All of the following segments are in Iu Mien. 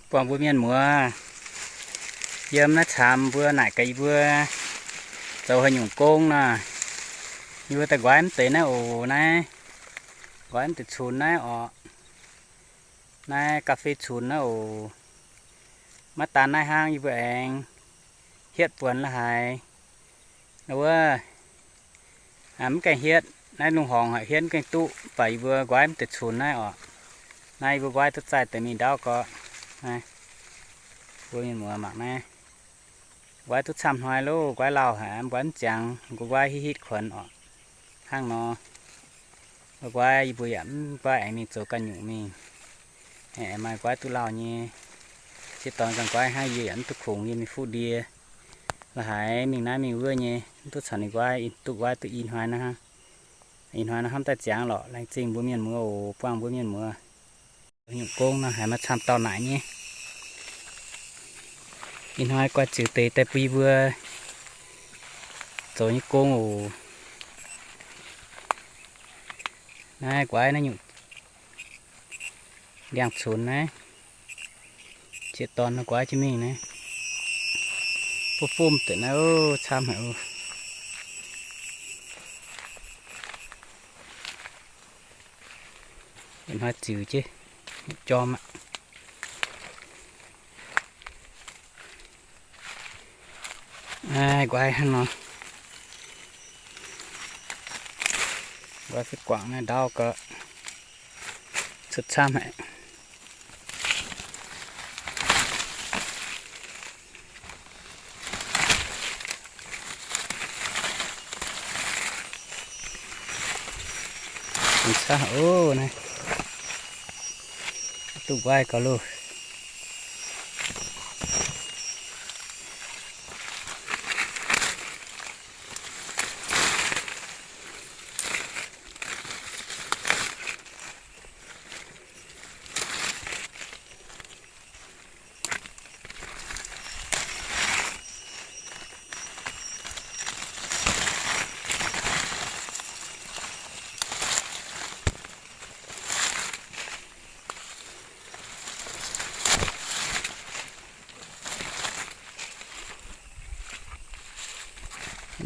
Buangh mbuo mienh muoz, yiem naaiv camv mbuo naaic gaax yie mbuo zoux haaix nyungc gong nor. Yie mbuo daaih nqoi mv deix naaiv oc, naaiv nqoi mv deix cunx naaiv orqc. Naaiv ga'fei cunx naaiv oc. Maiv daan naaiv hnangv, yie mbuo aengx hietv buonc la'haaix. Wuov, mv gaengh hietv, naaiv lungh horngc haic, hietv mv gaengh duqv, mv baac yie mbuo nqoi mv deix cunx naaiv orqc. Naaiv yie mbuo nqoi duqv zaih deix mingh ndaauv gorqv. Naaiv, mbuo mienh muoz mangc naaiv. Nqoi duqv camv hnoi loh, nqoi lauh haic, nqoi mv ziangx, nqoi hitv hitv kuonx orqc. Hnangv nor, nqoi yie mbuo yaac mv nqoi aengx mingh zoux ganh nyungc mingh. Aengx maaih nqoi duqv lauh nyei. Sieqv dorn ganh nqoi hnangv, yie yaac mv duqv kungx yie mingh fuqv ndie. La'haaix mingh naaiv mingh wuov nyei, mv duqv caux ninh nqoi, duqv nqoi duqv i hnoi naaiv hnangv. Ih hnoi nor hnamv daaih ziangx lorqc. Laengz zingh mbuo mienh muoz oc, buangh mbuo mienh muoz. Nyungc gong nor haiz maaih camv dauh naaic nyei. Ih hnoi guai ziux deix daaih bun yie mbuo zoux nyei gong oc. Naaiv nqoi naaiv nyungc ndiangx-cunx naaiv, sieqv dorn nor nqoi jienv mingh naaiv. Bov fomv deix naaiv oc, camv haic oc. Ih hnoi ziux jienv jorm aqv. Naaiv nqoi hnangv nor, nqoi fai guangc naaiv ndaauv gau, cuotv camv haic. Camv oc, naaiv duqv nqoi gauh loh.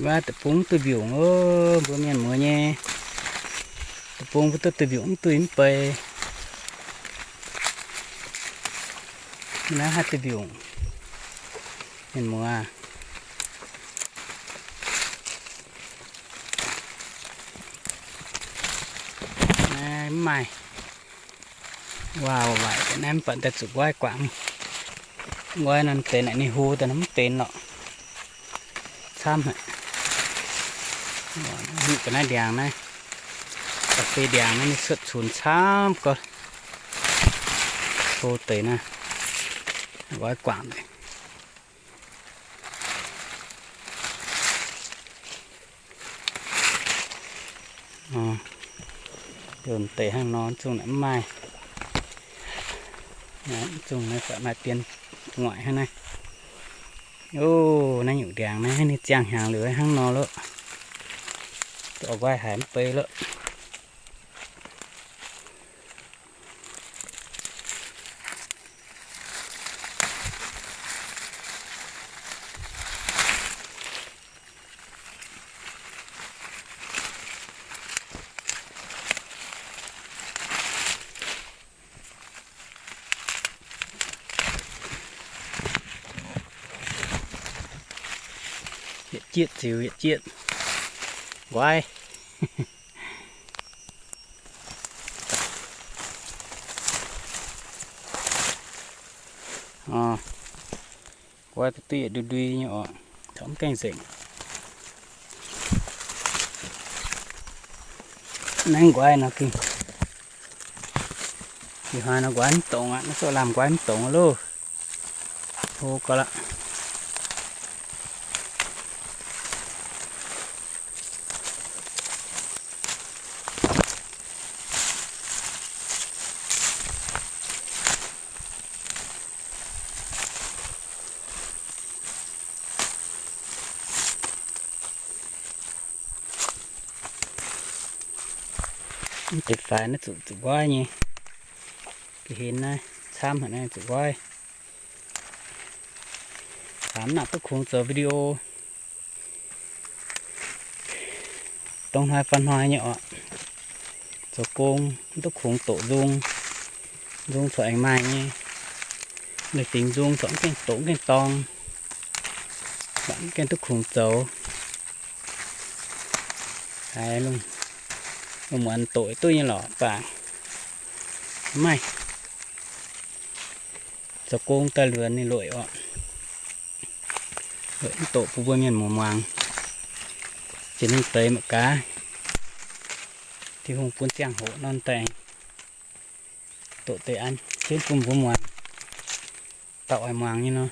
Mv baac deic-bung mv duih mbiungc oc, mbuo mienh muoz nyei. Deic-bung mbuo duqv duih mbiungc mv duih mv bei. Naaiv haih duih mbiungc, mienh muoz. Naaiv mv maaih. Waac waaic naaiv mv baac daaih zuqc nqoi guangc. Nqoi nor deix naaic ninh hlo daaih nor mv benx lorqc. Camv haic. Hngongx ga'naaiv ndiangx naaiv, ga'fei ndiangx naaiv ninh cuotv cunx camv gau. Hlo deix naaiv, nqoi guangc deix. Ndongc deix hnangv nor, zungh naaic mv maaih. Zungh naaiv maaih dien ngoic hnangv naaiv. Ov, naaiv nyungc ndiangx naaiv ninh ziangh hnyangx liuz hnangv nor loh. Dorh nqoi haiz mv bei loh. Yietc jieqv ziux yietc jieqv nqoi. Nqoi duqv duqv yietc ndui ndui nyei oc, taux mv gaengh nzengc. Naaiv nqoi nor gengh, ih hnoi nor nqoi mv dongz aqv, naaiv zorqv lamh nqoi mv dongz loh. Hlo gau laqv. Mv deix faix naaiv zuqc zuqc nqoi nyei. Ga'hlen naaiv camv haic naaiv zuqc nqoi. Hlaax mv nangc duqv kungx zoux video. Dongh hnoi fai hnoi nyei orqc. Zoux gong mv duqv kungx doqc nzung. Nzung corc aengx maaih nyei. Leiz-fingx nzung corc mv gaengh doqc mv gaengh dorng. Mv baac mv gaengh duqv kungx zoux. Haiz lungh muonz doqc duqv nyei lorqc, mv baac mv maaih. Zoux gong daaih luonx ninh loic orqc. Loic mv doqc bun mbuo mienh muoz muangx. Jiex mingh deix mangc gaax. Tin-Hungh bun ziangh hoc nor daaih doqc deix an jienv bun mbuo muangx. Dauh oix muangx nyei nor.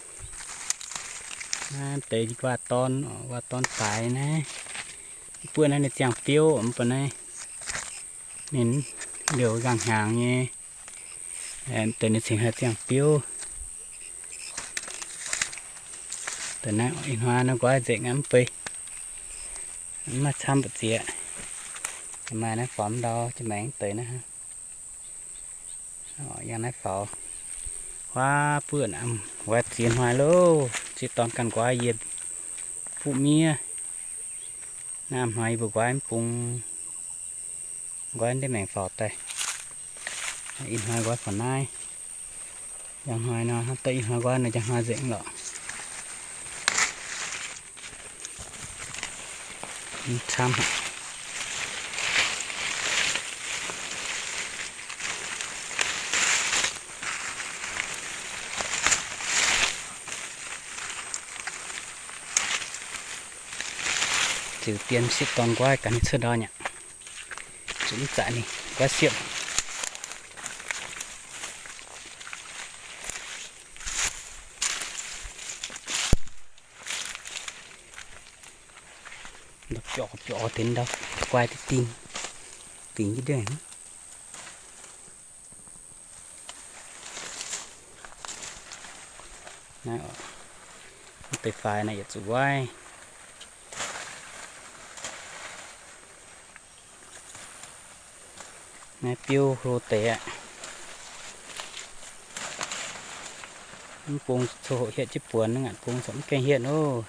Naaiv deix waac-dorn, waac-dorn faix naaiv. Mv buoqv naaiv ninh ziangh biouv, mv baac naaiv ninh liouh nzangc-hnyangx nyei. Deix ninh cingx haih ziangh biouv. Deix naaiv ih hnoi nor nqoi nzengc aqv, mv bei. Mv maaih camv mbu'ziex. Maaih naaiv faaux ndau jiex maengx deix naaiv. Yangh naaiv faaux. Huaav buoqv aqv, wuov ziex hnoi loh, ziex dorn ganh nqoi yie buqv miev. Naaiv hnoi yie mbuo nqoi mv bung, nqoi ndiev maengx faaux daaih. Ih hnoi nqoi faaux naaiv. Yangh hnoi nor, hnangv deix ih hnoi nqoi nor, yangh hnoi nzengc lorqc. Mv camv haic. Ziux dien sieqv dorn nqoi ganh cuotv ndau nyei aqv. Zuqc mv zaqc ninh nqoi sieqv. Biorqc biorqc deix ndau, guai deix dingh, dingh jienv ndiev. Naaiv deix faix naaiv yietc zuqc nqoi. Naaiv biouv hlo deix aqv. Mv bung coqv hoqc hietv jienv buonc, ngaanc bung corc mv gaengh hietv oc.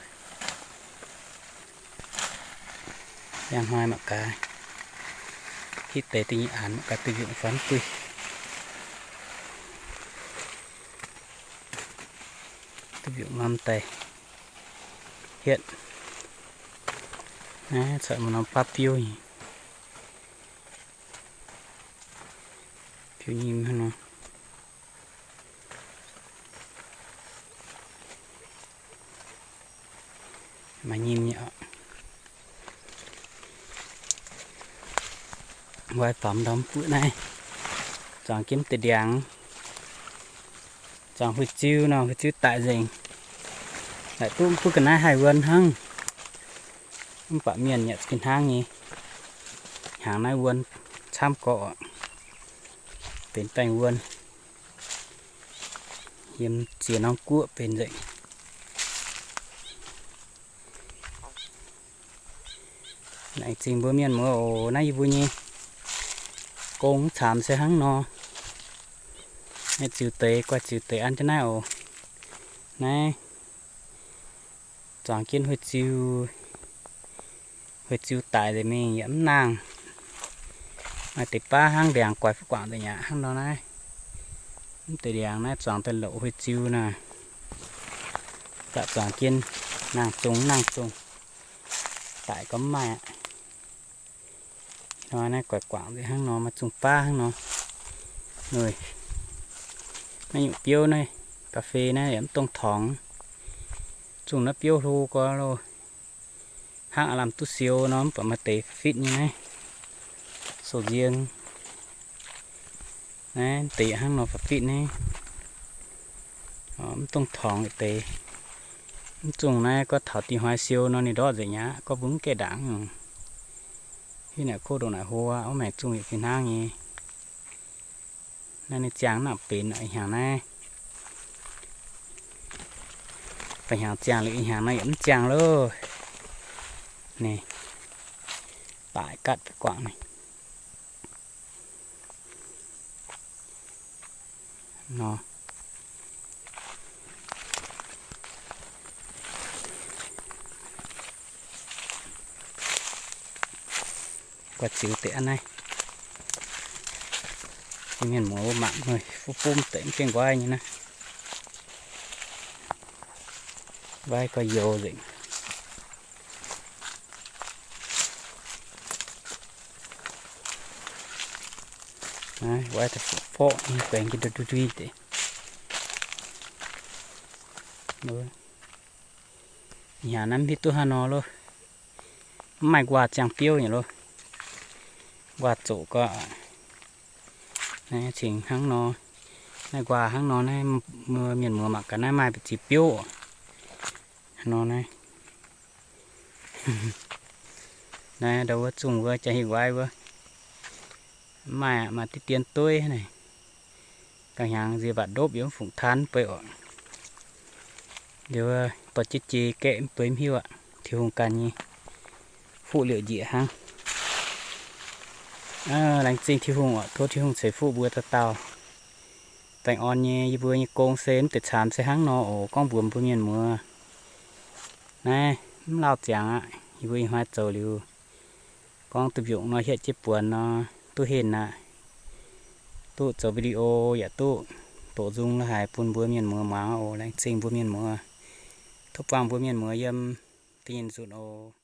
Yangh hnoi mangc gaax, hitv deix da'nyeic aanx mangc gaax duih mbiungc fai mv duih. Duih mbiungc norm daaih hietv. Naaiv corc maaih norm baav biouv nyei. Biouv nyim hnangv nor. Maaih nyim nyei oc. Nqoi faaux ndau mv buoqv naaiv, zuangx jienv deix ndiangx, zuangx huih-ziu nor, huih-ziu daic nzengc. Laaic duqv mv buoqv ga'naaiv haih wuon hnangv. Mv baac mienh yaac fih hnangv nyei, hnyangx naaiv wuon camv gorqv, benx baengh wuon. Yiem ziex norm guoqv benx nzengc. Laengz zingh mbuo mienh muoz oc. Naaiv yie mbuo nyei gong mv caamx se hnangv nor. Naaiv ziux deix, guaih ziux deix an jienv naaiv oc. Naaiv zuangx jienv huih-ziu, huih-ziu daic nzengc mingh yaac mv nangh. Maaih deix baav hnangv ndiangx guaix fuqv guangc nzengc aqv hnangv nor naaiv. Mv deix ndiangx naaiv zuangx daaih louc huih-ziu naaiv, zaqc zuangx jienv nangh zungh nangh zungh, daic gorngv mv maaih aqv. Ih hnoi naaiv guaix guangc nzengc hnangv nor, maaih zungh baav hnangv nor. Naaiv nyungc biouv naaiv, ga'fei naaiv yaac mv dongh torngx. Zungh naaiv biouv hlo gorx loh. Hnangv aav lamh duqv siou nor, mv baac maaih deix fa'fitv nyei naaiv. Sou-nzieng naaiv deix hnangv nor fa'fitv naaiv. Mv dongh torngx deix. Mv zungh naaiv gorngv taux dih hnoi siou nor ninh ndortv nzengc aqv, gorngv mbuo mv gaengh ndaangc. Hitv naaic kov ndongc naaic hlo aqv, mv maengc zungh yietc fih hnangv nyei. Naaiv ninh ziangh nangc benx ih hnyangx naaiv. Ba'hnyangx ziangh liuz ih hnyangx naaiv yaac mv ziangh loh. Ninh daic gatv guangc ninh nor. Guaax ziux deix aqv naaiv. Mienh muoz mangc, fumv fumv deix mv gaengh nquaaiv nyei naaiv. Nquaaiv gauh youx nzengc. Naaiv nquaaiv daaih forqv nyei, guaengx jienv ndui ndui deix. Hnyangx naaiv mv hiuv duqv hnangv nor loh. Mv maaih nquaah ziangh biouv nyei loh. Nquaah zoqc gau. Naaiv cingx hnangv nor, naaiv nquaah hnangv nor naaiv, mbuo mienh muoz mangc gaax naaiv maaih mbu'ziex biouv oc. Hnangv nor naaiv, naaiv ndau wuov zungh wuov jaa-hingh nquaaiv wuov, mv maaih aqv, maaih diqv dien dueiv naaiv. Gauh hnyangx nziex mbatc ndopv yiem mv fungc taanv mv bei oc. Liuz dorh jiex jiex gaeqv mv bei mv hiuv aqv. Tin-Hungh ganh nyei, fuqv liouc njiec hnangv. Laengz zingh Tin-Hungh oc. Tov Tin-Hungh ceix fuqv mbuo dauh dauh. Baengh orn nyei, yie mbuo nyei gong se mv deix caamx se hnangv nor oc. Gorngv mbuox mbuo mienh muoz naaiv mv lauh ziangx aqv. Yie mbuo ih hnoi zoux liuz, gorngv duqv mbiungc nor hietv jienv buonc nor, duqv henh aqv. Duqv zoux video yaac duqv doqc nzung la'haic bun mbuo mienh muoz muangx oc. Laengz zingh mbuo mienh muoz. Tov buangh mbuo mienh muoz yiem da'nyeic nzunc oc.